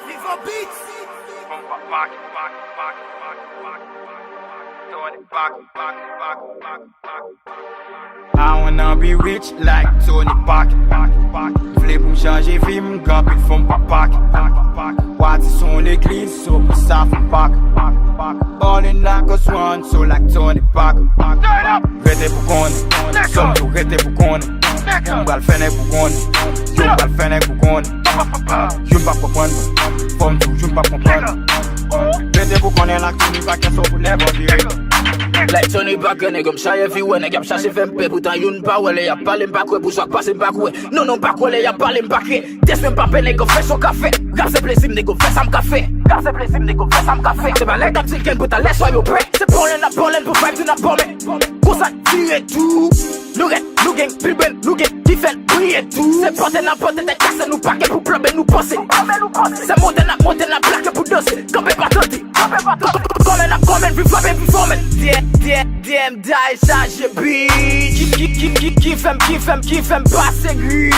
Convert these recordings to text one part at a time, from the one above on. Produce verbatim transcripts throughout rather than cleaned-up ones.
Viva Beats. I wanna be rich like Tony Park. M vle pou m chanje vi m, gen anpil fanm pa pak. Wati se yon legliz, so pou sa fè pak. Ballin' like a swan, so like Tony Park. Rete pou konnen, sòm tou rete pou konnen. M pral fè nèg pou konnen. Yo, m pral fè nèg pou konnen. Yo, m p ap konprann mwen. Fò m di w, yo, m p ap konprann. Rete pou konnen la, Tony pa kè sou pou lè bon vire. Like Tony pa kè nèg yo, m chaje fi wè nèg y ap chache fè m pè, poutan youn pa wè lè y ap pale, m pa kwè pou swag pase, m pa kwè. Non, non, m pa kwè lè y ap pale, m pa kwè. Tès mwen m pa pè nèg yo fè sa w ka fè. Rap se plezi m, nèg yo fè sa m ka fè. Rap se plezi m, nèg yo fè sa m ka fè. Se pa nèg k ap di l kenn pou talè swa yo pè. Se ballin' n ap ballin' pou vibe nou n ap ballin'. Konsa vire tou. Nou rèd, nou gen pil brenn, nou gen ki fè n briye tou. Se pote n ap pote tèt kase, nou pa gen pou plonbe nou panse. Se monte n ap monte n ap plake pou danse. Kanpe pa tande. Kòmè n ap kòmè n, viv la baby woman. D M, D M, D M, day chaje bitch. Ki, ki, ki, ki, ki fè m, ki fè m, ki fè m pase gri.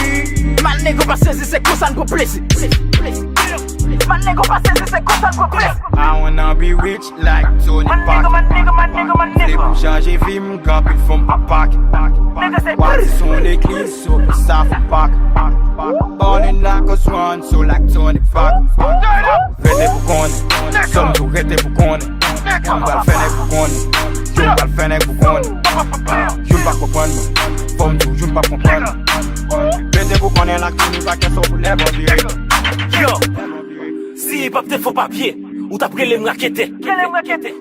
Man nèg yo pa sezi, se konsa n pran plezi. Man nèg yo pa sezi, se konsa n pran plezi. I wanna be rich like Tony Park. M vle pou m chanje vi m, gen anpil fanm pa pak. Wati se yon legliz, so pou sa fè pak. Ballin' like a swan, so like Tony Park. Rete pou konnen, sòm tou rete pou konnen. M pral fè nèg pou konnen. Yo, m pral fè nèg pou konnen. Yo, m p ap konprann mwen. Fò m di w, yo, m p ap konprann. Rete pou konnen la, Tony pa kè sou pou lè bon vire. Yo. Si hip hop te fo papye, ou t ap rele m raketè.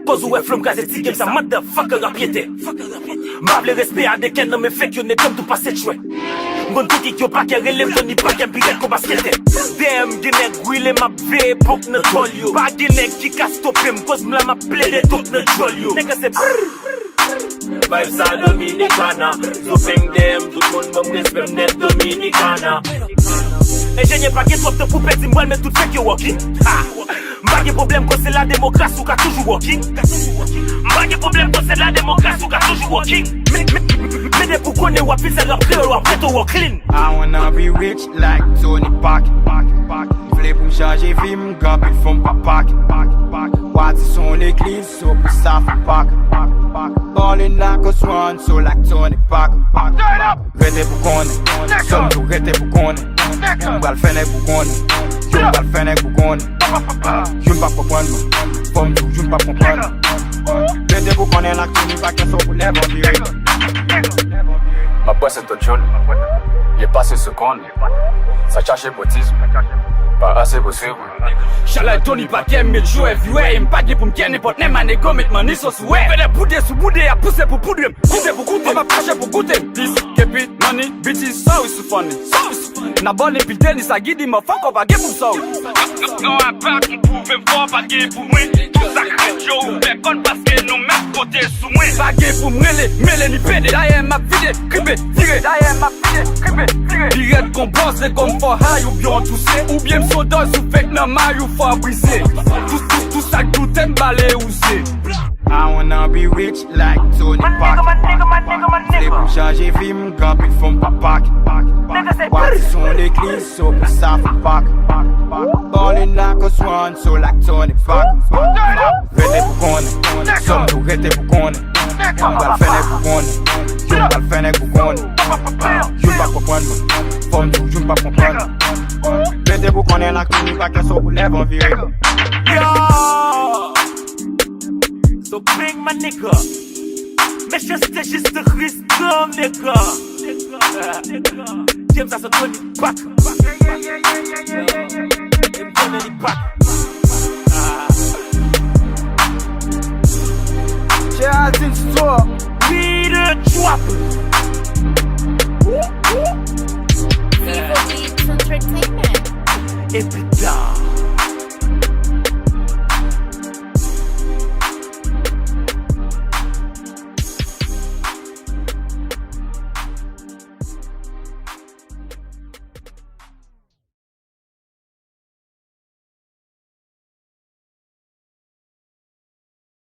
Kòz ou wè flo m kraze ti game sa, motherfucker rapyetè. M pa vle respè a de kè nan men fake yo, ne tanm tou pase tchwè. M konn tou kik yo pa kè rele m, Tony pa kè m pi rèd kon basketè. D M gen nèg brile, m ap veye pòk nan dwòl yo. Pa gen nèg ki ka stope m, kòz m la m ap plede tok nan djòl yo. Nèg se brrr. Vibe sa Dominicana. Zo peng D M, tout moun ban m respè m nèt Dominicana. Enjenyè pa gen twòp tan pou pèdi, m pral met tout fake yo walking. Ha! M pa gen pwoblèm kòz se la demokrasi, ou ka toujou walking. M pa gen pwoblèm kòz se la demokrasi, ou ka toujou walking. Men, men, men depi w konnen w ap vin sèl rap kreyòl, w ap rete walk clean. I wanna be rich like Tony Park. M vle pou m chanje vi m, gen anpil fanm pa pak. Wati se yon legliz, so pou sa fè pak. Ballin' like a swan, so like Tony Park. Rete pou konnen, sòm tou rete pou konnen. M pral fè nèg pou konnen. Yo, m pral fè nèg pou konnen. Yo, m p ap konprann mwen. Fò m di w, yo, m p ap konprann. Rete pou konnen la, Tony pa kè sou pou lè bon vire. M ap pase tout joun. Ye pase sou konn. Sa chache botiz. Pa ase pou swiv. Chalay Tony pa kè m met jou everywhere. E m pa gen pou m kè nenpòt nèg, my nigga, met money so sou wè. Fè de boude sou boude, ap pouse pou poudre m. Koute pou koute, m ap kache pou koute m. Peace, keep it, money, bitches, sorry sou funny. Sorry sou funny. N ap bòne pil tenis a Gidi, motherfucker, pa gen pou sorry. Non, a pa ki pwouve m fò, pa gen pou mwen. Tout sa k fèt yo ouvè kòn paske nou mèt konte sou mwen. Pa gen pou m rele, mele ni pede. Dayè m ap vide, kripe, vire. Dayè m ap vide, kripe, vire. Pi rèd kon bòs, se kòm fò hay oubyen w touse. Oubyen m son dòy sou fake nan may ou fò brize. Tout, tout, tout sa k doute m bale wouze. I wanna be rich like Tony Park. M vle pou m chanje vi m, gen anpil fanm pa pak. Wati se yon legliz, so pou sa fè pak. Ballin' like a swan, so like Tony Park. Rete pou konnen, sòm tou rete pou konnen. M pral fè nèg pou konnen. Yo, m pral fè nèg pou konnen. Yo, m p ap konprann mwen. Fò m di w, yo, m p ap konprann. Rete pou konnen la, Tony pa kè sou pou lè bon vire. Yo! So bang, my nigga. Mechanste jis Kris, nigga. James a Tony Park. Tony Park. Geraldine Store. We the Trouble. Vivo Beats Entertainment. Epi da.